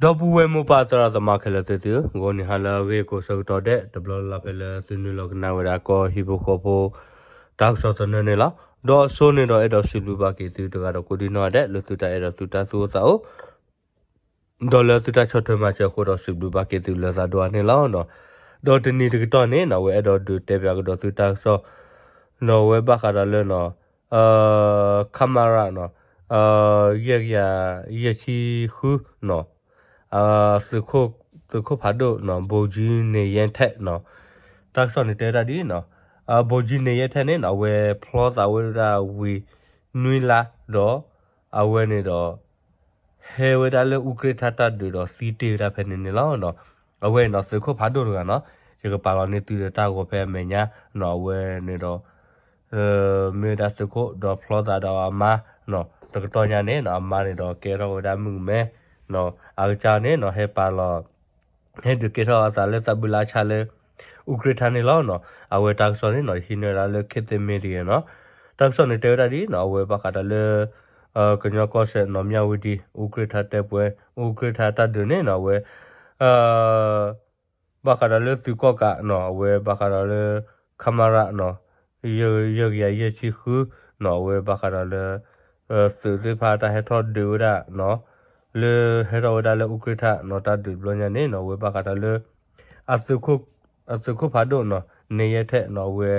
ဒီပုၢ်ဝဲၢ်မိၢ်ပၢ်သရၣ်သမါခဲလၢာ်သ့ၣ်သုဧၢ, ဂီၤနံၤဟါလၢအဂ့ၤကိးဆၢကတီၢ်ဒဲး တဘျီလၢ်လၢ်ဖဲလၢသုနုာ်လီၤကနၣ်ဝဲဒၣ်ကီၢ်ဟံၣ်ဖိဃီဖိ တၢ်ကစီၣ်သနၢၣ်န့ၣ်လီၤ. ဒီးအဆိန့ၣ်ဒီးအဲၣ်ဒိးစံးဘျုးဘၣ်က့ၤသုတဂၤဒီးကိးဒံနီၢ်ဂၤဒဲး လၢသုတၢ်အဲၣ်ဒိးသုတၢ်သူၣ်အိၣ်သးအိၣ် ဒီးလၢသုတၢ်ဆီၣ်ထွဲမၤစၢၤအဃိဒီးစံးဘျုးဘၣ်က့ၤသုလၢသးဒိၣ်အါန့ၣ်လီၤ. ဒီးတနံၤတကတီၢ်န့ၣ်နီၢ် အဝဲအဲၣ်ဒိးဒုးတဲပၠးကဒီးသုတၢ်ကစီၣ် နီၢ် အဝဲဘၣ်ဃးဒီးလၢနီၢ် ခမရနီၢ် ယဲၢ်ကယၤယဲၢ်ဆံဃုနီၢ် သုးခိၣ်ဖးဒိၣ်နီၢ် ဘိၣ်ကၠံန့ၣ်ယဲထဲနီၢ် တၢ်ကစီၣ်န့ၣ်တဲဝဲဒၣ်ဒ်နီၢ် ဘိၣ်ကၠံန့ၣ်ယဲထဲန့ၣ်နီၢ် အဝဲဖျီသးဝဲဒၣ်ဝံၤနွံလါဒီး အဝဲန့ၣ်ဒီး ဟဲဝဲဒၣ်လၢအူကြ့ၣ်ထၣ်တၢ်ဒုးဒီးသံတ့ၢ်ဝဲဒၣ်ဖဲန့ၣ်န့ၣ်လီၤ. အဝဲန့ၣ်နီၢ် သုးခိၣ်ဖးဒိၣ်တဂၤနီၢ် ယကပာ်လီၤန့ၢ်သုဒီးတၢ်ဂီၤဖဲအမဲာ်ညါနီၢ် အဝဲန့ၣ်ဒီး မ့ၢ်ဝဲဒၣ်သုးခိၣ်ဒီးဖျီသးဒီးအမါနီၢ် တကတီၢ်ညါန့ၣ်နီၢ် အမါန့ၣ်ဒီးကဲထီၣ်ဝဲဒၣ်မုၣ်ကမဲနီၢ် အကစၢ်န့ၣ်နီၢ် ဟဲပာ်လီၤ ဟဲဒုးကဲထီၣ်အသးလၢသးဘုလါဆါလၢ အူကြ့ၣ်ထၣ်န့ၣ်လီၤနီၢ်. အဝဲတၢ်ကစီၣ်န့ၣ်နီၢ် ယဟံးန့ၢ်ဝဲဒၣ်လၢ ခေတ်သစ်မီဒီယာ နီၢ် တၢ်ကစီၣ်န့ၣ်တဲဝဲဒၣ်ဒ်နီၢ် အဝဲဘၣ်ဃးဒီးလၢ ကညီကီၢ်စဲၣ်နီၢ် မြဝတီ အူကြ့ၣ်ထၣ်တဲပှဲၤ အူကြ့ၣ်ထၣ်တၢ်ဒုးန့ၣ်နီၢ် အဝဲ ဘၣ်ဃးဒီးလၢသုးကီၣ်ကးနီၢ် အဝဲဘၣ်ဃးဒီးလၢ ခမရနီၢ် ယဲၢ်ကယၤယဲၢ်ဆံဃုနီၢ် အဝဲဘၣ်ဃးဒီးလၢ သုးသ့ၣ်တဖၣ်တၢ်ဟဲထီၣ်ဒုးဝဲဒၣ်နီၢ် လၢဟဲထီၣ်ဝဲဒၣ်လၢအူကြ့ၣ်ထၣ်နီၢ် တၢ်ဒုးတဘျီညါန့ၣ်နီၢ် အဝဲဘၣ်ဃးဒီးလၢ အသုးခိၣ်ဖးဒိၣ်နီၢ် န့ၣ်ယဲထဲနီၢ် အဝဲ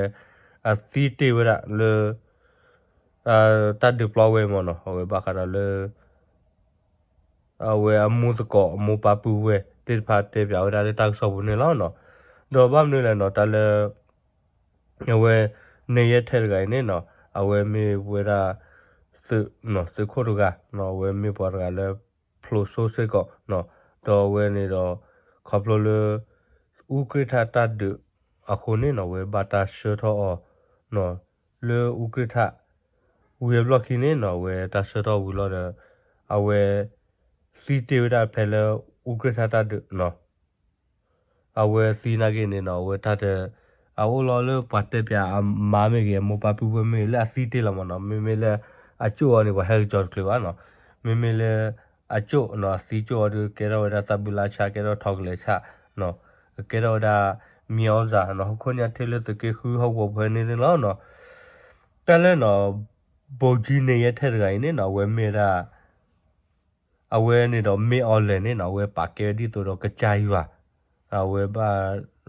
အသံတ့ၢ်ဝဲဒၣ်လၢ တၢ်ဒုးပျီဝဲမ့ၢ်နီၢ် အဝဲဘၣ်ဃးဒီးလၢ အဝဲအမူသကိးအမိၢ်ပၢ်ပုၢ်ဝဲၢ်သ့ၣ်တဖၣ်တဲပၠးဝဲဒၣ်လၢတၢ်ကစီၣ်ပူၤန့ၣ်လီၤနီၢ်. ဒီးဘၣ်မနုၤလဲၣ်နီၢ် တၢ်လၢ အဝဲ န့ၣ်ယဲထဲတဂၤအံၤန့ၣ်နီၢ် အဝဲမ့ၢ်ဝဲဒၣ် သုး သုးခိၣ်တဂၤနီၢ် အဝဲမ့ၢ်ပှၤတဂၤလၢ ဖျိးစိစ့ၢ်ကီးနီၢ် ဒီးအဝဲန့ၣ်ဒီး ခီဖျိလၢ အူကြ့ၣ်ထၣ်တၢ်ဒုးအဃိန့ၣ်နီၢ် အဝဲဘၣ်တၢ်ဆှၢထီၣ်အီၤနီၢ် လၢအူကြ့ၣ်ထၣ် ဝံၤအဘျီၣ်ခံန့ၣ်နီၢ် အဝဲတၢ်ဆှၢထီၣ်ဝံၤလီၤဒီး အဝဲ သံတ့ၢ်ဝဲဒၣ်ဖဲလၢအူကြ့ၣ်ထၣ်တၢ်ဒုးနီၢ် အဝဲသံနာ်က့န့ၣ်နီၢ် အဝဲတၢ်တ အအိၣ်လီၤလၢပှၤတဲပၠးအမါမ့ၢ်ဂ့ၤ အမိၢ်ပၢ်ပုၢ်ဝဲၢ်မ့ၢ်ဂ့ၤ လၢအသံတ့ၢ်လီၤမ့ၢ်နီၢ် မ့မ့ၢ်လၢ အကၠိၣ်အီၤန့ၣ် ပှၤဟဲက့ၤကၠီၤတချုးဘၣ်နီၢ် မ့မ့ၢ်လၢ အကၠိၣ်နီၢ် အသံကၠိၣ်အီၤဒီး ကဲထီၣ်ဝဲဒၣ်သးဘုလါဆါ ကဲထီၣ်ထိးကလဲၤဆၣ်နီၢ် ကဲထီၣ်ဝဲဒၣ် မံၤအီစၢ်နီၢ် ဟီၣ်ခိၣ်ညါထဲလၢသုးက့ဃုဟီၣ်ကဝီၤဖဲန့ၣ်န့ၣ်လီၤနီၢ် တၢ်လၢနီၢ် ဘိၣ်ကၠံန့ၣ်ယဲထဲတဂၤအံၤန့ၣ်နီၢ် အဝဲမ့ၢ်ဝဲဒၣ် အဝဲန့ၣ်ဒီးမ့ၢ်အီၤလဲၣ်န့ၣ်နီၢ် အဝဲပာ်ကဲဝဲဒ်သိးဒီးကစၢ်ယွၤ အဝဲ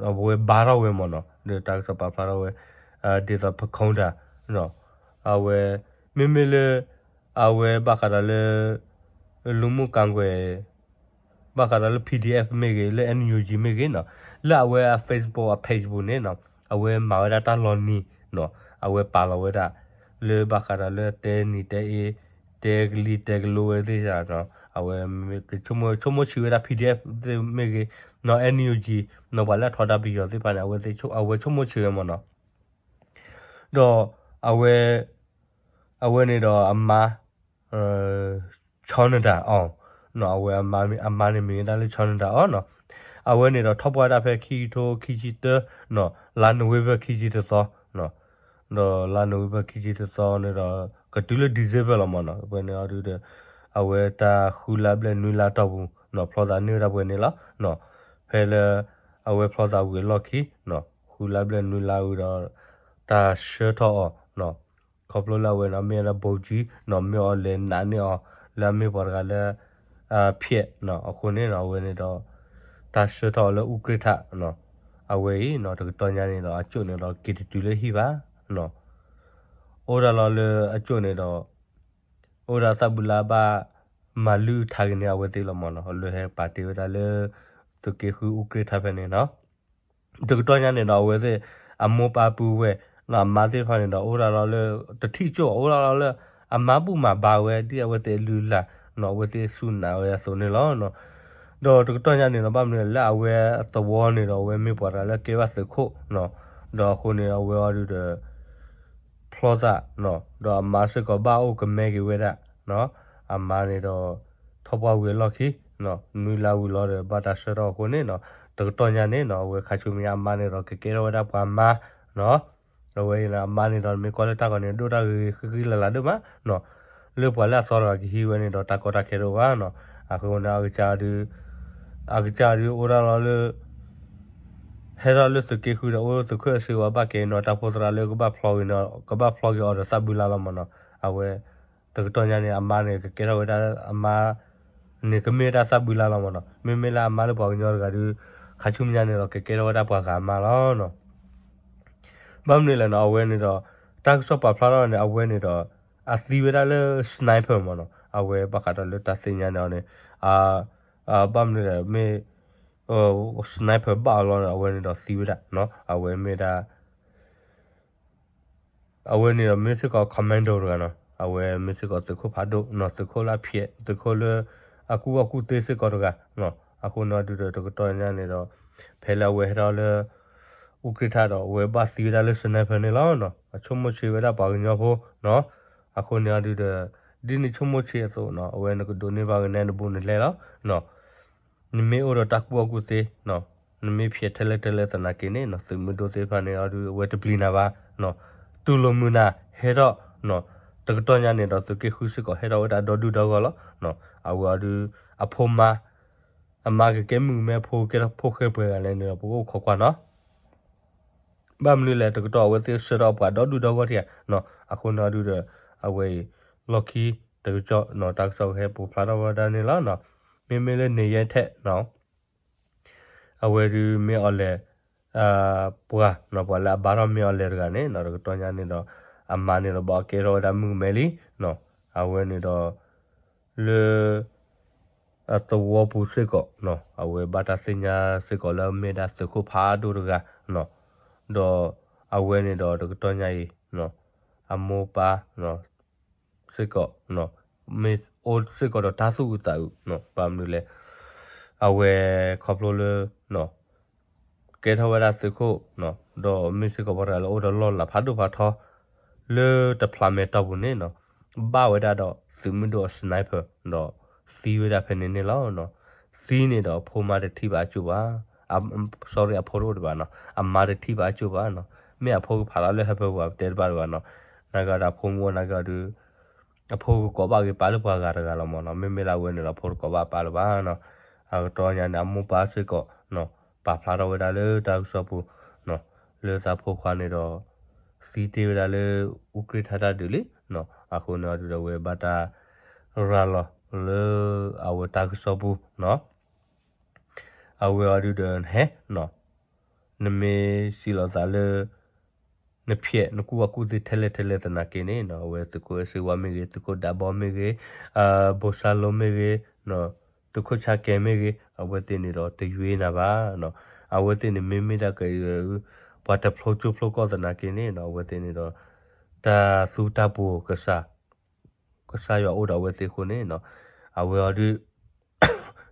အဝဲဘါထီၣ်ဝဲမ့ၢ်နီၢ် ဒီးတၢ်ကစီၣ်ပာ်ဖျါထီၣ်ဝဲ ဒ်သိး ဖခုံးတၢ် အဝဲ မ့မ့ၢ်လၢ အဝဲဘၣ်ဃးဒီးလၢ လူမှုကွန်ရက် ဘၣ်ဃးဒီးလၢ PDF မ့ၢ်ဂ့ၤ လၢ NUG မ့ၢ်ဂ့ၤနီၢ် လၢအဝဲအ Facebook အ page ပူၤန့ၣ်နီၢ် အဝဲမၤဝဲဒၣ်တၢ်လီၤနံၤနီၢ် အဝဲပာ်လီၤဝဲဒၣ် လၢဘၣ်ဃးဒီးလၢတဲနံၤတဲအ့ တဲကလံၤတဲကလိဝဲသ့ၣ်နီၢ် အဝဲ ဆိကမိၣ်ဆိကမိၣ်ဆံးဝဲဒၣ် PDF သ့ၣ်မ့ၢ်ဂ့ၤနီၢ် NUG နီၢ် ပှၤလၢအထီဒါပယီၤသ့ၣ်တဖၣ်န့ၣ် အဝဲဆိကမိၣ်ဆံးဝဲမ့ၢ်နီၢ် ဒီး အဝဲ အဝဲန့ၣ်ဒီးအမါ ဆီနဒါအီၤ အဝဲအမါန့ၣ်မံၤဝဲဒၣ်လၢဆီနဒါအီၤနီၤ, အဝဲန့ၣ်ဒီးထီၣ်ပှၢ်ဝဲဒၣ်ဖဲခံကထိခံဆံတၢ လါနိၣ်ဝ့ဘၢၣ်ခံဆံတသီ, ဒီးလါနိၣ်ဝ့ဘၢၣ်ခံဆံတသီန့ၣ်ဒီး ကတုၤလၢ December လီၤမ့ၢ်နီၤ, ပှဲၤန့ၣ်အီၤဒုဒီး အဝဲတၢ်ဃုလါဘျဲၣ်နွံလါတီၢ်ပူၤ ဖျီသးန့ၢ်ဝဲဒၣ်ပှဲၤန့ၣ်လီၤ. ဖဲလၢ အဝဲဖျီသးဝံၤအလီၢ်ခံ ဃုလါဘျဲၣ်နွံလါဝံၤဒီး တၢ်ဆှၢထီၣ်အီၤ ခီဖျိလၢအဝဲန့ၣ် မ့ၢ်ဝဲဒၣ် ဗိုလ်ကြီး နီၤ, မ့ၢ်အီၤလဲၤနာ်န့ၢ်အီၤ လၢအမ့ၢ်ပှၤတဂၤလၢ ဖျဲးနီၤ, အဃိန့ၣ်နီၤ အဝဲန့ၣ်ဒီး တၢ်ဆှၢထီၣ်အီၤလၢအူကြ့ၢ်ထၣ်နီၤ, အဝဲအံၤနီၤ တကတီၢ်ညါန့ၣ်ဒီး အကၠိၣ်န့ၣ်ဒီးက့ၤတတုၤလၢဟံၣ်ဘၣ်နီၤ, အိၣ်ဒၣ်လီၤလၢအကၠိၣ်န့ၣ်ဒီး အိၣ်ဒၣ်သးဘုလါဘၣ် မၤလုၢ်ထါက့ၤန့ၢ်အဝဲသ့ၣ်လီၤမ့ၢ်နီၤ, လၢဟဲပာ်တ့ၢ်ဝဲဒၣ်လၢ သုးက့ဃုအူကြ့ၢ်ထၣ်ဖဲန့ၣ်နီၤ. တကတီၢ်ညါန့ၣ်ဒီး အဝဲသ့ၣ်အမိၢ်ပၢ်ပုၢ်ဝဲၢ်နီၤ, အမါသ့ၣ်တဖၣ်န့ၣ်ဒီး အိၣ်ဒၣ်လီၤလၢ တထံၣ်ကၠိၣ် အိၣ်ဒၣ်လီၤလၢ အမါဘူၣ်မၤဘါဝဲ ဒ်အဝဲသ့ၣ်အလုၢ်အလၢ်နီၤ, အဝဲသ့ၣ်စူၢ်နာ်ဝဲအသိးန့ၣ်လီၤ. ဒီးတကတီၢ်ညါန့ၣ်ဒီး ဘၣ်မနုၤလၢအဝဲအသဝီန့ၣ်ဒီး အဝဲမ့ၢ်ပှၤတဂၤလၢကဲဘၣ်သုးခိၣ်နီၤ, ဒီးအဃိန့ၣ် အဝဲအီၤဒုဒီး ဖျီသးနီၤ, ဒီးအမါစ့ၢ်ကီးဘၣ်အိၣ်ကမဲက့ၤဝဲဒၣ်နီၤ, အမါန့ၣ်ဒီး ထီၣ်ပှၢ်ဝံၤအလီၢ်ခံနီၤ, နွံလါဝံၤလီၤဒီး ဘၣ်တၢ်ဆှၢထီၣ်အဃိန့ၣ်နီၤ, တကတီၢ်ညါန့ၣ်နီၤ အဝဲခါဆူမဲာ်ညါအမါန့ၣ်ဒီး ကကဲထီၣ်ဝဲဒၣ်ပှၤမါနီၤ, အဝဲအံၤနီၤ အမါန့ၣ်ဒီး မ့ၢ်ကွၢ်လၢတၢ်ဂီၤန့ၣ် ဒိၣ်တၢ်ဂ့ၤဂ့ၤဃံဃံလၤလၤဒိၣ်မးနီၤ, လၢပှၤလၢအသီတဂၤကဟံးဝဲန့ၣ်ဒီး တၢ်ကီတၢ်ခဲတအိၣ်ဘၣ်နီၤ, အဃိန့ၣ် အကစၢ်ဒုး အကစၢ်ဒုးအိၣ်ဒၣ်လီၤလၢ ဟဲထီၣ်လၢသုးက့ဃုဒီး အိၣ်သုးခိၣ်အဲၣ်စ့ဝါဘၣ်ကဲနီၤ တၢ်ဖိသရၣ်လၢကဘၣ်ဖျီက့ၤနီၤ ကဘၣ်ဖျီက့ၤအီၤဒီးသးဘုလါလီၤမးနီၤ. အဝဲ တကတီၢ်ညါန့ၣ် အမါန့ၣ် ကကဲထီၣ်ဝဲဒၣ် အမါ န့ၣ်ကမ့ၢ်ဝဲဒၣ်သးဘုလါလီၤမးနီၤ. မ့မ့ၢ်လၢအမါလၢပှၤကညီတဂၤဒုး ခါဆူညါန့ၣ်ဒီး ကကဲထီၣ်ဝဲဒၣ်ပှၤဂၤအမါလီၤနီၤ. ဘၣ်မနုၤလဲၣ်နီၤ အဝဲန့ၣ်ဒီး တၢ်ကစီၣ်ပာ်ဖျါထီၣ်န့ၣ် အဝဲန့ၣ်ဒီး အသံဝဲဒၣ်လၢ sniper မးနီၤ. အဝဲဘၣ်ဃးဒီးလၢတၢ်သ့ၣ်ညါန့ၣ်အီၤန့ၣ် ဘၣ်မနုၤလဲၣ် မ့ၢ် sniper ဘၣ်အီၤလီၤန့ၣ် အဝဲန့ၣ်ဒီးသံဝဲဒၣ်နီၤ. အဝဲမ့ၢ်ဒၣ် အဝဲန့ၣ်ဒီးမ့ၢ်စ့ၢ်ကီး commando တဂၤနီၤ. အဝဲမ့ၢ်စ့ၢ်ကီးသုးခိၣ်ဖးဒိၣ်နီၤ သုးခိၣ်လၢအဖျဲး သုးခိၣ်လၢ အကူၣ်ဘၣ်ကူၣ်သ့စ့ၢ်ကီးတဂၤနီၤ. အဃိန့ၣ်ဒုးဒီးတကတီၢ်ညါန့ၣ်ဒီး ဖဲလၢအဝဲဟဲထီၣ်လၢ အူကြ့ၢ်ထၣ်ဒီး အဝဲဘၣ်သံဝဲဒၣ်လၢ sniper န့ၣ်လီၤနီၤ. အဆိကမိၣ်ဆံးဝဲဒၣ်ပှၤကညီဖိနီၤ. အဃိန့ၣ်ဒုးဒီး ဒ်န့ၣ်ဆိကမိၣ်ဆံးအသိးနီၤ အဝဲနကဒိးန့ၢ်ဘၣ်ကနဲနဘူးနလဲလီၤနီၤ. နမ့ၢ်အိၣ်ဒီးတၢ်ကူၣ်ဘၣ်ကူၣ်သ့ နမ့ၢ်ဖျဲးထဲလဲၣ်ထဲလဲၣ်သနာ်က့န့ၣ်နီၤ သုးမုၢ်ဒိၣ်သ့ၣ်တဖၣ်န့ၣ် အီၤဒုးအဝဲတပျံၤနၤဘၣ်နီၤ. တူၢ်လိာ်မုာ်နၤဟဲထီၣ်နီၤ. တကတီၢ်ညါန့ၣ်ဒီး သုးက့ဃုစ့ၢ်ကီးဟဲထီၣ်ဝဲဒၣ်ဒီဒူၣ်ဒီဂီၢ်လီၤနီၤ. အဝဲအီၤဒုး အဖိမါ အမါကကဲမုၣ်ကမဲဖိ ကဲထီၣ်ဖိၣ်ဃဲပှဲၤဂၤလဲၣ်န့ၣ်ဒီး ပကအိၣ်ခိးကွၢ်နီၤ. ဘၣ်မနုၤလဲၣ် တကတီၢ်အဝဲသ့ၣ်ဆှၢထီၣ်ပှၤဒီဒူၣ်ဒီဂီၢ်ထံဧါနီၤ. အဃိန့ၣ်အီၤဒုးဒီး အဝဲအံၤ လီၢ်ခံတကတီၢ်နီၤ တၢ်ကစီၣ်ကဟဲပိာ်ဖျါထီၣ်ဝဲဒၣ်န့ၣ်လီၤနီၤ. မ့မ့ၢ်လၢ နေရပ် ထဲနီၤ အဝဲဒုးမ့ၢ်အီၤလဲၣ် ပှၤနီၤ ပှၤလၢအဘါထီၣ်မ့ၢ်အီၤလဲၣ်တဂၤန့ၣ်နီၤ တကတီၢ်ညါန့ၣ်ဒီး အမါန့ၣ်ဒီးဘၣ်ကဲထီၣ်ဝဲဒၣ်မုၣ်ကမဲလံနီၤ. အဝဲန့ၣ်ဒီး လၢ အသဝီပူၤစ့ၢ်ကီးနီၤ အဝဲဘၣ်တၢ်သ့ၣ်ညါစ့ၢ်ကီးလၢအမ့ၢ်ဒၣ်သုးခိၣ်ဖးဒိၣ်တဂၤနီၤ. ဒီးအဝဲန့ၣ်ဒီးတကတီၢ်ညါအံၤနီၤ အမိၢ်ပၢ်နီၤ စ့ၢ်ကီးနီၤ မ့ၢ်အိၣ်စ့ၢ်ကီးဒီးတၢ်သူၣ်အုးသးအုးနီၤ ဘၣ်မနုၤလဲၣ် အဝဲခီဖျိလၢနီၤ ကဲထီၣ်ဝဲဒၣ်သုးခိၣ်နီၤ ဒီးမ့ၢ်စ့ၢ်ကီးပှၤတဂၤလၢအိၣ်ဒီးလီၢ်လၤဖးဒိၣ်ဖးထီ လၢတဖျးမဲာ်တီၢ်ပူၤန့ၣ်နီၤ ဘၣ်ဝဲဒၣ်ဒီးသုးမုၢ်ဒိၣ်အ sniper ဒီးသံဝဲဒၣ်ဖဲန့ၣ်န့ၣ်လီၤနီၤ. သံန့ၣ်ဒီးအဖိမါတထံၣ်ဘၣ်အစိၣ်ဘၣ် အ sorry အဖိတအိၣ်တဘၣ်နီၤ အမါတထံၣ်ဘၣ်အစိၣ်ဘၣ်နီၤ. မ့ၢ်အဖိကဖးလီၤလၢဟၢဖၢပူၤ ပတဲတဘၣ်တဘၣ်နီၤ. နာ်က့ဒီးအဖိမ့ၢ်အိၣ်နာ်က့ဒီး အဖိကကိးဘၣ်က့ၤပာ်လၢပှၤဂၤတဂၤလီၤမးနီၤ. မ့မ့ၢ်လၢအဝဲန့ၣ်ဒီး အဖိတကိးဘၣ်ပာ်လၢၤဘၣ်နီၤ. အကတီၢ်ညါန့ၣ် အမိၢ်ပၢ်စ့ၢ်ကီးနီၤ ပာ်ဖျါထီၣ်ဝဲဒၣ်လၢတၢ်ကစီၣ်ပူၤနီၤ လၢသးဖိခွါန့ၣ်ဒီး သံတ့ၢ်ဝဲဒၣ်လၢ အူကြ့ၢ်ထၣ်တၢ်ဒုးလံနီၤ. အဃိန့ၣ်အီၤဒုးဒီး အဝဲဘၣ်တၢ်ရၤလီၤလၢအဝဲတၢ်ကစီၣ်ပူၤနီၤ. အဝဲအီၤဒုးဒီး နဟဲနီၤ နမ့ၢ်စံးလီၤသးလၢ နဖျဲးနကူၣ်ဘၣ်ကူၣ်သ့ထဲလဲၣ်ထဲလဲၣ်သနာ်က့န့ၣ်နီၤ အဝဲသုးခိၣ်အဲၣ်စ့ဝါမ့ၢ်ဂ့ၤ သုးခိၣ်ဒးဘီမ့ၢ်ဂ့ၤ ဘိၣ်စၢ်လိမ့ၢ်ဂ့ၤ သုးခိၣ်ဆါကဲမ့ၢ်ဂ့ၤ အဝဲသ့ၣ်န့ၣ်ဒီးတယွ့နၤဘၣ်နီၤ. အဝဲသ့ၣ်န့ၣ်မ့မ့ၢ်ဒၣ်က ပှၤတဖျိကၠိဖျိကီၢ်သနာ်က့န့ၣ်နီၤ အဝဲသ့ၣ်န့ၣ်ဒီး တၢ်သူတၢ်ပှိၤ ကစၢ်ယွၤအိၣ်ဒီးအဝဲသ့ၣ်အဃိန့ၣ်နီၤ အဝဲအီၤဒုး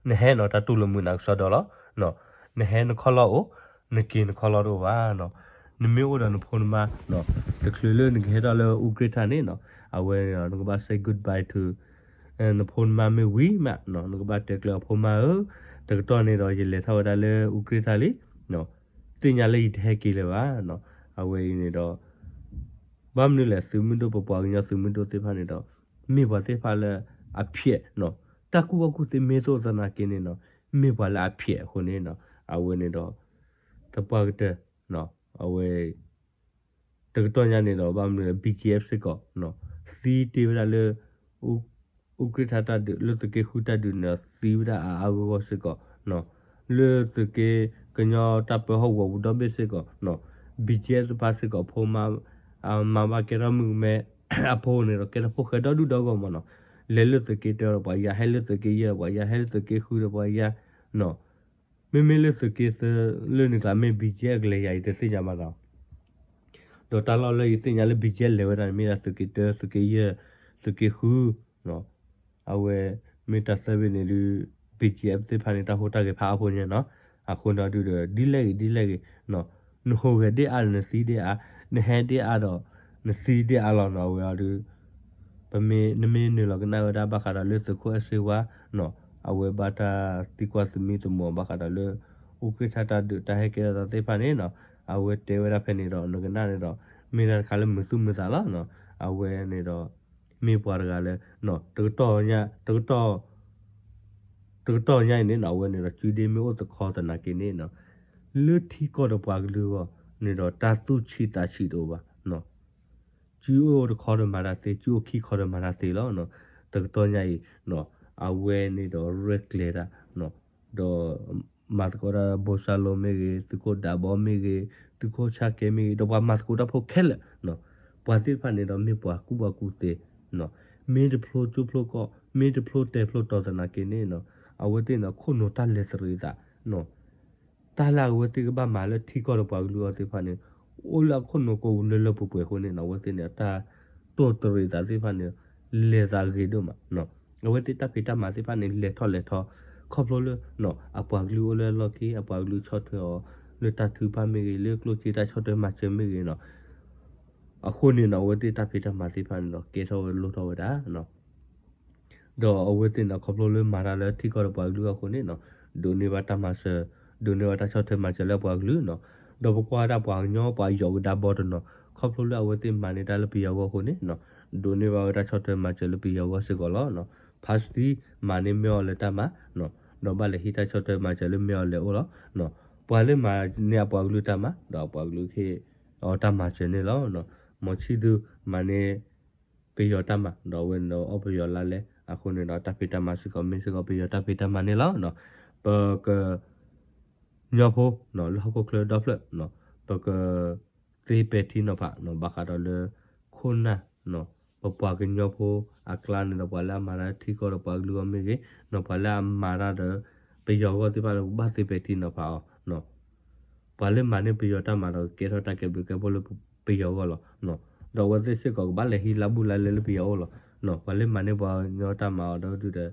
နဟဲနီၤ တၢ်တူၢ်လိာ်မုာ်နၤကစီဒီလီၤ. နဟဲနခီၣ်လီၢ်အိၣ် နက့ၤနခီၣ်လီၢ်တအိၣ်ဘၣ်နီၤ. နမ့ၢ်အိၣ်ဒီးနဖိနမါနီၤ တချုးလၢနကဟဲထီၣ်လၢအူကြ့ၢ်ထၣ်န့ၣ်နီၤ အဝဲန့ၣ်ဒီး နကဘၣ် say goodbye to နဖိနမါမ့ၢ်ဝံၤမးနီၤ နကဘၣ်တဲကျၢၤအဖိမါဧၢ, တကတီၢ်န့ၣ်ဒီး ယလဲၤထီၣ်ဝဲဒၣ်လၢအူကြ့ၢ်ထၣ်လံနီၤ, သ့ၣ်ညါလၢယတဟဲက့ၤလၢၤဘၣ်နီၤ. အဝဲအံၤန့ၣ်ဒီး ဘၣ်မနုၤလဲၣ် သုးမုၢ်ဒိၣ်ပပှၤကညီသုးမုၢ်ဒိၣ်သ့ၣ်တဖၣ်န့ၣ်ဒီး မ့ၢ်ပှၤသ့ၣ်တဖၣ်လၢအဖျဲးနီၤ, တၢ်ကူၣ်ဘၣ်ကူၣ်သ့မ့ၢ်သိးသနာ်က့န့ၣ်နီၤ, မ့ၢ်ပှၤလၢအဖျဲးအဃိန့ၣ်နီၤ, အဝဲန့ၣ်ဒီး သပှၢ်ကတၢၢ်နီၤ, အဝဲ တကတီၢ်ညါန့ၣ်ဒီး ဘၣ်မနုၤလဲၣ် ဘီကၠံအ့ၣ် စ့ၢ်ကီးနီၤ, သံတ့ၢ်ဝဲဒၣ်လၢ အူကြ့ၢ်ထၣ်တၢ်ဒုး လၢသုးက့ဃုတၢ်ဒုးန့ၣ်ဒီး သံဝဲဒၣ်အါအါဂီၢ်ဂီၢ်စ့ၢ်ကီးနီၤ, လၢသုးက့ကညီတၢ်ပၢဟီၣ်ကဝီၤပူၤဒီဘ့ၣ်စ့ၢ်ကီးနီၤ, ဘီကၠံအ့ၣ် သ့ၣ်တဖၣ်စ့ၢ်ကီး ဖိမါ အမါဘၣ်ကဲထီၣ်မုၣ်ကမဲ အဖိန့ၣ်ဒီး ကဲထီၣ်ဖိၣ်ဃဲဒီဒူၣ်ဒီဂီၢ်မးနီၤ, လဲၤလၢသုးက့တၢဒီးပှၤယၤ, ဟဲလၢသုးက့ယဲၢ်ဒီးပှၤယၤ, ဟဲလၢသုးက့ဃုဒီးပှၤယၤနီၤ, မ့မ့ၢ်လၢသုးက့သၢ လၢန့ၣ်ကျါမ့ၢ် ဘီကၠံအ့ၣ် ကလဲၤယၤ ယတသ့ၣ်ညါဘၣ်ဒီး ဒီးတၢ်လီၢ်လၢယသ့ၣ်ညါလၢ ဘီကၠံအ့ၣ် လဲၤဝဲဒၣ်န့ၣ် မ့ၢ်ဒၣ်သုးက့တၢ, သုးက့ယဲၢ်, သုးက့ဃုနီၤ, အဝဲမ့ၢ်တၢ်သၢဘ့ၣ်န့ၣ်ဒုး ဘီကၠံအ့ၣ် သ့ၣ်တဖၣ်န့ၣ် တၢ်ဟူးတၢ်ဂဲၤဖးအါဖိညါနီၤ, အဃိန့ၣ်ဒုးဒီး ဒ်လဲၣ်ဂ့ၤဒ်လဲၣ်ဂ့ၤနီၤ, နဟူးဂဲၤဒ်အါဒီးနသံဒ်အါ, နဟဲဒ်အါဒီး နသံဒ်အါလီၤနီၤ, အဝဲအီၤဒုး ပမ့ၢ် နမ့ၢ်နုာ်လီၤကနၣ်ဝဲဒၣ်ဘၣ်ဃးဒီးလၢသုးခိၣ်အဲၣ်စ့ဝါနီၤ, အဝဲဘၣ်တၢ်သံကွၢ်သမံသမိးဘၣ်ဃးဒီးလၢ အူကြ့ၢ်ထၣ်တၢ်ဒုးတၢ်ဟဲကဲထီၣ်သးသ့ၣ်တဖၣ်န့ၣ်နီၤ, အဝဲတဲဝဲဒၣ်ဖဲန့ၣ်ဒီး နကနၣ်န့ၣ်ဒီး မ့ၢ်တၢ်တခါလၢမုာ်သူၣ်မုာ်သးလီၤနီၤ, အဝဲန့ၣ်ဒီး မ့ၢ်ပှၤတဂၤလၢ တကတီၢ်ညါ တကတီၢ် တကတီၢ်ညါအံၤန့ၣ်နီၤ အဝဲန့ၣ်ဒီး စုဒ့မ့ၢ်အိၣ်တခီသနာ်က့န့ၣ်နီၤ လၢထံကီၢ်ဒီးပှၤကလုာ်အဂီၢ်န့ၣ်ဒီး တၢ်သူၣ်ဆံးသးဆံးတအိၣ်ဘၣ်နီၤ. စုအိၣ်တခီဒီးမၤတၢ်သ့, စုအိၣ်ခံခီဒီးမၤတၢ်သ့လီၤ. တကတီၢ်ညါအံၤ အဝဲန့ၣ်ဒီးရဲၣ်ကျဲၤတၢ် ဒီးမၤသကိးတၢ်ဘိၣ်စၢ်လိမ့ၢ်ဂ့ၤ, သုးခိၣ်ဒးဘီမ့ၢ်ဂ့ၤ, သုးခိၣ်ဆၣ်ကဲမ့ၢ်ဂ့ၤ, ဒီးပှၤမၤသကိးတၢ်ဖိခဲလၢာ် ပှၤသ့ၣ်တဖၣ်န့ၣ်ဒီးမ့ၢ်ပှၤကူၣ်ဘၣ်ကူၣ်သ့, မ့ၢ်တဖျိကၠိဖျိကီၢ်, မ့ၢ်တဖျိတဲာ်ဖျိတီၤသနာ်က့န့ၣ် အဝဲသ့ၣ်န့ၣ် ခိၣ်နူာ်တၢ်လဲၤတရံးသး တၢ်လၢအဝဲသ့ၣ်ကဘၣ်မၤလၢထံကီၢ်ဒီးပှၤကလုာ်အဂီၢ်သ့ၣ်တဖၣ်န့ၣ် အိၣ်လၢအခိၣ်နူာ်ကိးပူၤလၢလၢပှဲၤပှဲၤအဃိန့ၣ်နီၤ အဝဲသ့ၣ်န့ၣ် တၢ်တိၢ်တရံးသးသ့ၣ်တဖၣ်န့ၣ် လဲၤသးဂ့ၤဒိၣ်မး, အဝဲသ့ၣ်တၢ်ဖံးတၢ်မၤသ့ၣ်တဖၣ်န့ၣ် လဲၤထီၣ်လဲၤထီ ခီဖျိလၢ အပှၤကလုာ်အိၣ်လၢအလီၢ်ခံ အပှၤကလုာ်ဆီၣ်ထွဲအီၤ လၢတၢ်ထုကဖၣ်မ့ၢ်ဂ့ၤ လၢကျိၣ်စ့တၢ်ဆီၣ်ထွဲမၤစၢၤမ့ၢ်ဂ့ၤနီၤ အဃိန့ၣ်နီၤ အဝဲသ့ၣ်တၢ်ဖံးတၢ်မၤသ့ၣ်တဖၣ်န့ၣ်ဒီး ကဲထီၣ်ဝဲလိၣ်ထီၣ်ဝဲဒၣ် ဒီးအဝဲသ့ၣ်န့ၣ်ခီဖျိလၢမၤတၢ်လၢထံကီၢ်ဒီးပှၤကလုာ်အဂီၢ်အဃိန့ၣ်နီၤ ဒိးန့ၢ်ဘၣ်တၢ်မၤစၢၤ, ဒိးန့ၢ်ဘၣ်တၢ်ဆီၣ်ထွဲမၤစၢၤလၢပှၤကလုာ်နီၤ, ဒီးပကွၢ်ဝဲဒၣ်ပှၤကညီပှၤယီၤကဒါဘီတနီၤ ခီဖျိလၢအဝဲသ့ၣ်မၤန့ၢ်တၢ်လၢပယီၤအဂီၢ်အဃိန့ၣ်နီၤ ဒိးန့ၢ်ဘၣ်ဝဲတၢ်ဆီၣ်ထွဲမၤစၢၤလၢပယီၤအဂီၢ်စ့ၢ်ကီးလီၤ. ဖါစတံမၤန့ၢ်မ့ၢ်အီၤလဲၤတၢ်မၤ ဒီးဘၣ်လဲၤဟံးတၢ်ဆီၣ်ထွဲမၤစၢၤလၢမ့ၢ်အီၤလဲၤအိၣ်လီၤ. ပှၤလၢမၤန့ၢ်အပှၤကလုာ်တၢ်မၤ ဒီးအပှၤကလုာ်ဟ့ၣ်အီၤတၢ်မၤစၢၤန့ၣ်လီၤ. မီၤဆံၣ်သူမၤန့ၢ် ပယီၤတၢ်မၤ ဒီးအဝဲန့ၣ်ဒီးအီၣ်ပယီၤလါလဲ အဃိန့ၣ်ဒီးတၢ်ဖံးတၢ်မၤစ့ၢ်ကီး မ့ၢ်စ့ၢ်ကီးပယီၤတၢ်ဖံးတၢ်မၤန့ၣ်လီၤ. ပကညီဖိ လၢဟီၣ်ခိၣ်ချၢဒီဖျၢၣ် ပကသ့ပဲာ်ထံနီၤဖး ဘၣ်ဃးဒီးလၢ ခိၣ်နၢ် ပပှၤကညီဖိအကျါန့ၣ်ဒီး ပှၤလၢအမၤတၢ်ထံကီၢ်ဒီးပှၤကလုာ်အဂီၢ်မ့ၢ်ဂ့ၤ ပှၤလၢအမၤတၢ်ဒီး ပယီၤအဂီၢ်သ့ၣ်တဖၣ်န့ၣ် ဘၣ်သ့ပဲာ်ထံနီၤဖးအီၤ ပှၤလၢမၤန့ၢ်ပယီၤတၢ်မၤဒီး ကကဲထီၣ်တၢ်ကဲဘျုးကဲဖှိၣ်လၢပယီၤအဂီၢ်လီၤ. ဒီးအဝဲသ့ၣ်စ့ၢ်ကီးကဘၣ်လဲၤဟံးလါဘူးလါလဲလၢပယီၤအအိၣ်လီၤ. ပှၤလၢမၤန့ၢ်ပှၤကညီတၢ်မၤအီၤဒီးဒုးဒီး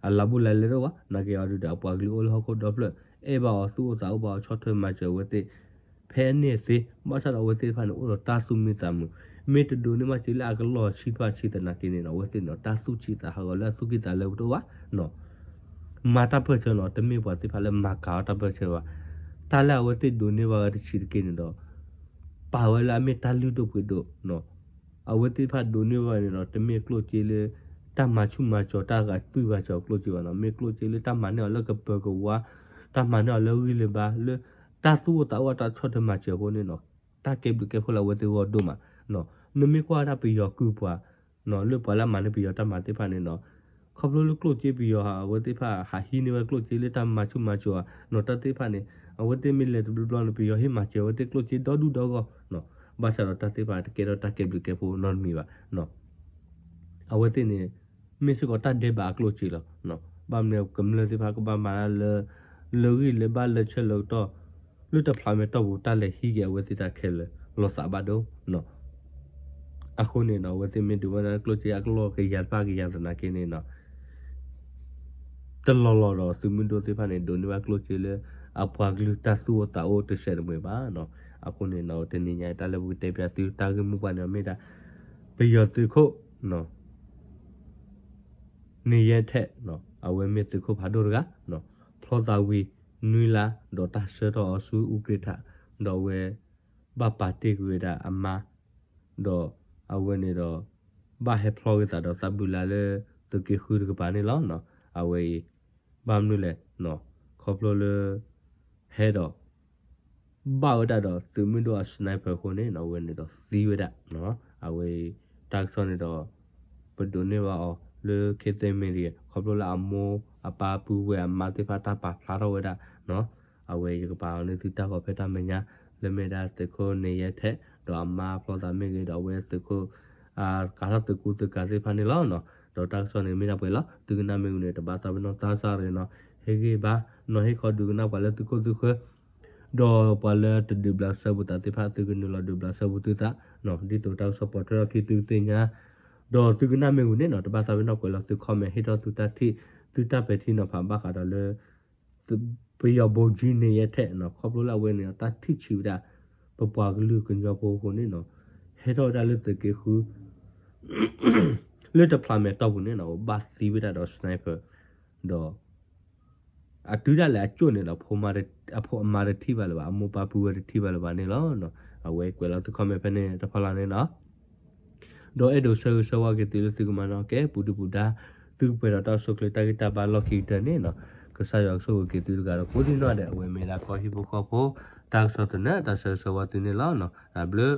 အလါဘူးလါလဲတအိၣ်ဘၣ် နာ်က့အီၤဒုးဒီး အပှၤကလုာ်အိၣ်လၢဟီၣ်ခိၣ်ဒီဖျၢၣ် အဲၣ်ဘၣ်အီၤသူၣ်အိၣ်သးအိၣ်ဘၣ်အီၤဆီၣ်ထွဲမၤစၢၤအဝဲသ့ၣ် ဖဲန့ၣ်သ့ ဘၣ်ဆၣ်ဒီးအဝဲသ့ၣ်တဖၣ်န့ၣ် အိၣ်ဒီးတၢ်သူၣ်မံသးမုာ် မ့ၢ်တဒိးန့ၢ်ဘၣ်စ့လၢအကလီၢ်ဆံးဘၣ်ဆံးသနာ်က့န့ၣ်နီၤ အဝဲသ့ၣ်န့ၣ် တၢ်သူၣ်ဆံးသးဟးဂီၤလၢအသူၣ်ကံၢ်သးလဲပူၤတအိၣ်ဘၣ်နီၤ မၤတၢ်ပၢၢ်ဆၢနီၤ တမ့ၢ်ပှၤသ့ၣ်တဖၣ်လၢမၤကၤအီၤတၢ်ပၢၢ်ဆၢဘၣ်. တၢ်လၢအဝဲသ့ၣ်ဒိးန့ၢ်ဘၣ်ဝဲတဆံးတက့ၢ်န့ၣ်ဒီး ပာ်ဝဲလၢအမ့ၢ်တၢ်လုၢ်ဒိၣ်ပှ့ၤဒိၣ်နီၤ အဝဲသ့ၣ်တဖၣ်ဒိးန့ၢ်ဘၣ်န့ၣ်ဒီး တမ့ၢ်ကျိၣ်စ့လၢ တၢ်မၤဆူၣ်မၤစီၤ တၢ်ဂၤသွံၣ်ဂၤစီၤကျိၣ်စ့ဘၣ်နီၤ မ့ၢ်ကျိၣ်စ့လၢတၢ်မၤန့ၢ်အီၤလၢကပၢၤကဝါ တၢ်မၤန့ၢ်အီၤလၢဂံၢ်လၢဘါ လၢတၢ်သူၣ်အိၣ်သးအိၣ်အတၢ်ဆီၣ်ထွဲမၤစၢၤအဃိန့ၣ်နီၤ တၢ်ကဲဘျုးကဲဖှိၣ်လၢအဝဲသ့ၣ်ဂီၢ်ဒိၣ်မးနီၤ နမ့ၢ်ကွၢ်ဝဲဒၣ်ပယီၤကုၢ်ပှၤ လၢပှၤလၢအမၤန့ၢ်ပယီၤတၢ်မၤသ့ၣ်တဖၣ်န့ၣ်နီၤ ခီဖျိလၢကျိၣ်စ့ပယီၤ အဝဲသ့ၣ်တဖၣ်ဟးဟံးန့ၢ်ဝဲကျိၣ်စ့လၢတၢ်မၤဆူၣ်မၤစီၤနီၤ တၢ်သ့ၣ်တဖၣ်န့ၣ် အဝဲသ့ၣ်မ့ၢ်လဲၤတဘျီဘျီန့ၣ် ပယီၤဟ့ၣ်မၤစၢၤအဝဲသ့ၣ်ကျိၣ်စ့ဒီဒူၣ်ဒီဂီၢ်နီၤ ဘၣ်ဆၣ်ဒီးတၢ်သ့ၣ်တဖၣ်တကဲထီၣ်တၢ်ကဲဘျုးကဲဖှိၣ်နီတမံၤဘၣ်နီၤ အဝဲသ့ၣ်န့ၣ် မ့ၢ်စ့ၢ်ကီးတၢ်ဒဲးဘးအကျိၣ်စ့လီၤ. ဘၣ်မနုၤကမျၢၢ်သ့ၣ်တဖၣ်ကဘၣ်မၤတၢ်လၢ လၢဂံၢ်လၢဘါလၢဆၢလၢကတီၢ် လၢတဖျးမဲာ်တီၢ်ပူၤ တၢ်လဲၤဟံးက့ၤအဝဲသ့ၣ်တၢ်ခဲလၢာ် လီၤသးဘၣ်ဒိနီၤ အဃိန့ၣ်နီၤ အဝဲသ့ၣ်မ့ၢ်ဒိးဝဲဒၣ်ကျိၣ်စ့အကလီၢ်ကယၤတဖၣ်ကယၤသနာ်က့န့ၣ်နီၤ တလီၢ်လီၢ်ဒီးသုးမုၢ်ဒိၣ်သ့ၣ်တဖၣ်န့ၣ် ဒိးန့ၢ်ဘၣ်ကျိၣ်စ့လၢ အပှၤကလုာ်တၢ်သူၣ်အိၣ်သးအိၣ်တစဲးတမှဲၤဘၣ်နီၤ အဃိန့ၣ်နီၤ တနံၤညါအံၤတၢ်လၢပကတဲပၠးသုတၢ်ဂ့ၢ်မိၢ်ပှၢ်န့ၣ် မ့ၢ်ဒၣ် ပယီၤသုးခိၣ် န့ၢ်ယဲထဲး အဝဲမ့ၢ်သုးခိၣ်ဖးဒိၣ်တဂၤ ဖျီသးဝံၤနွံလါ ဒီးတၢ်ဆှၢထီၣ်အီၤဆူအူကြ့းထး ဒီးအဝဲ ဘၣ်ပာ်တ့ၢ်ကွံာ်ဝဲဒၣ်အမါ ဒီးအဝဲန့ၣ်ဒီး ဘၣ်ဟဲဖျီက့ၤသးဒီးသးဘုလါလၢ သုးက့ဃုတကပၤန့ၣ်လီၤ. အဝဲအံၤ ဘၣ်မနုၤလဲၣ် ခီဖျိလၢ ဟဲဒီး ဘၣ်ဝဲဒၣ်ဒီးသုးမုၢ်ဒိၣ်အ sniper အဃိန့ၣ် အဝဲန့ၣ်ဒီးသံဝဲဒၣ် အဝဲအံၤ တၢ်ကစီၣ်န့ၣ်ဒီး ပဒိးန့ၢ်ဘၣ်အီၤလၢ ခေတ်သစ်မီဒီယာ ခီဖျိလၢအမိၢ်အပၢ်ပုၢ်ဝဲၢ်အမါသ့ၣ်တဖၣ်တၢ်ပာ်ဖျါထီၣ်ဝဲဒၣ် အဝဲယကပာ်အီၤန့ၢ်သုတၢ်ဂီၤဖဲတၢ်မဲာ်ညါ လၢမ့ၢ်ဒၣ်သုးခိၣ်န့ၢ်ယဲထဲး ဒီးအမါဖျီသးမ့ၢ်ဂ့ၤ ဒီးအဝဲသုးခိၣ် ကၤထီၣ်သုးကူသုးကၤသ့ၣ်တဖၣ်န့ၣ်လီၤ. ဒီးတၢ်ကစီၣ်န့ၣ်မ့ၢ်ဒၣ်ပှဲၤလီၤ. သုကနၣ်မ့ၢ်ဝံၤန့ၣ် တဘၣ်သးပ့ၤနီၣ်သးစၢ်ရ့ၣ်နီၤ ဟ့ၣ်ဂံၢ်ဘါ နီၤဟ့ၣ်ခီဒုးကနၣ်ပှၤလၢသုခိၣ်သုဃၢ ဒီးပှၤလၢတဒုးဘျးစဲဘူးသးသ့ၣ်တဖၣ် သုကနုာ်လီၤဒုးဘျးစဲဘူးသုသး ဒ်သိးတၢ်ကစီၣ်ပိာ်ထွဲထီၣ်ခံသုသ့ၣ်ညါ ဒီးသုကနၣ်မ့ၢ်ဝံၤန့ၣ်နီၤ တဘၣ်သးပ့ၤနီၣ်ကွဲးလီၤသု comment ဟ့ၣ်ထီၣ်သုတၢ်ထံၣ် သုတၢ်ပဲာ်ထံနီၤဖးဘၣ်ဃးဒီးလၢ ပယီၤဘိကၠံန့ၢ်ယဲထဲးနီၤ ခီဖျိလၢအဝဲန့ၣ် တၢ်ထံၣ်ဆံးဝဲဒၣ် ပပှၤကလုာ်ကညီဖိအဃိန့ၣ်နီၤ ဟဲထီၣ်ဝဲဒၣ်လၢသုးက့ဃု လၢတဖျးမဲာ်တီၢ်ပူၤန့ၣ်နီၤ ဘၣ်သံဝဲဒၣ်ဒီး sniper ဒီး အတုၤဒၣ်လဲာ်အကၠိၣ်န့ၣ်ဒီး အဖိအမါတထံၣ်ဘၣ်လၢၤဘၣ် အမိၢ်ပၢ်ပုၢ်ဝဲၢ်တထံၣ်ဘၣ်လၢၤဘၣ်န့ၣ်လီၤ. အဝဲကွဲးလီၤသု comment ဖဲန့ၣ်တဖီလာ်န့ၣ်နီၤ ဒီးအဲၣ်ဒိးဆၢဂ့ၤဆၢဝါက့ၤသုလၢသုကမၤနီၣ်ကဲ ပူၤဒုၣ်ပူၤဒါ သုကပှဲၤဒီးတၢ်အိၣ်ဆူၣ်အိၣ်ချ့တၢ်ဂံၢ်တၢ်ဘါလီၢ်ခံကတၢၢ်န့ၣ်နီၤ ကစၢ်ယွၤကဆိၣ်ဂ့ၤက့ၤသုတဂၤဒီးကိးဒံနီၢ်ဒဲး အဝဲမ့ၢ်ဒၣ်ကီၢ်ဟံၣ်ဖိဃီဖိ တၢ်ကစီၣ်သနၢၣ် တၢ်ဆၢဂ့ၤဆၢဝါသုန့ၣ်လီၤ. တၢ်ဘျုး